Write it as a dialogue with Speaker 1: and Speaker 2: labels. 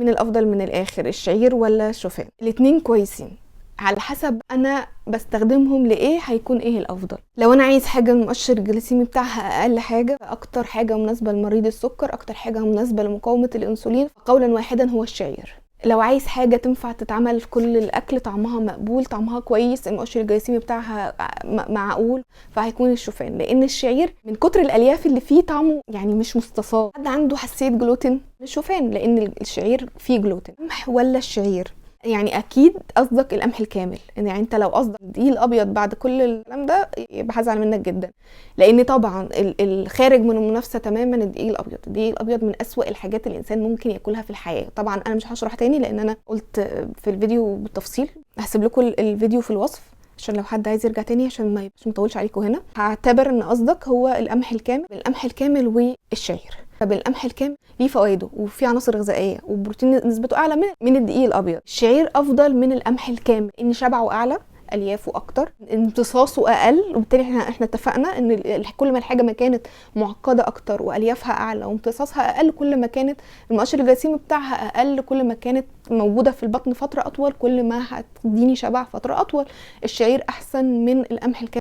Speaker 1: مين الافضل من الاخر، الشعير ولا الشوفان؟ الاتنين كويسين على حسب انا بستخدمهم لايه، هيكون ايه الافضل. لو انا عايز حاجة المؤشر الجليسيمي بتاعها اقل حاجة، اكتر حاجة مناسبة لمريض السكر، اكتر حاجة مناسبة لمقاومة الانسولين، قولا واحدا هو الشعير. لو عايز حاجة تنفع تتعمل في كل الاكل، طعمها مقبول، طعمها كويس، المؤشر الجليسيمي بتاعها معقول، فهيكون الشوفان، لان الشعير من كتر الالياف اللي فيه طعمه يعني مش مستصاغ. حد عنده حساسية جلوتين، الشوفان، لان الشعير فيه جلوتين. قمح ولا الشعير؟ يعني اكيد قصدك القمح الكامل، يعني انت لو قصدك الدقيق الابيض بعد كل الكلام ده يبقى هزعل منك جدا، لان طبعا الخارج من المنافسة تماما الدقيق الابيض. الدقيق الابيض من اسوأ الحاجات اللي الانسان ممكن ياكلها في الحياة. طبعا انا مش هشرح تاني لان انا قلت في الفيديو بالتفصيل، هسيب لكم الفيديو في الوصف عشان لو حد عايز يرجع تاني، عشان ما مطولش عليكم. هنا هعتبر ان قصدك هو القمح الكامل، القمح الكامل والشعير. طب القمح الكامل ليه فوائده وفيه عناصر غذائية وبروتين نسبته اعلى من الدقيق الابيض. الشعير افضل من القمح الكامل ان شبعه اعلى، اليافه اكتر، امتصاصه اقل، وبالتالي احنا اتفقنا ان كل ما الحاجة ما كانت معقدة اكتر واليافها اعلى وامتصاصها اقل، كل ما كانت المؤشر الجليسيمي بتاعها اقل، كل ما كانت موجودة في البطن فترة اطول، كل ما هتديني شبع فترة اطول. الشعير احسن من القمح الكامل.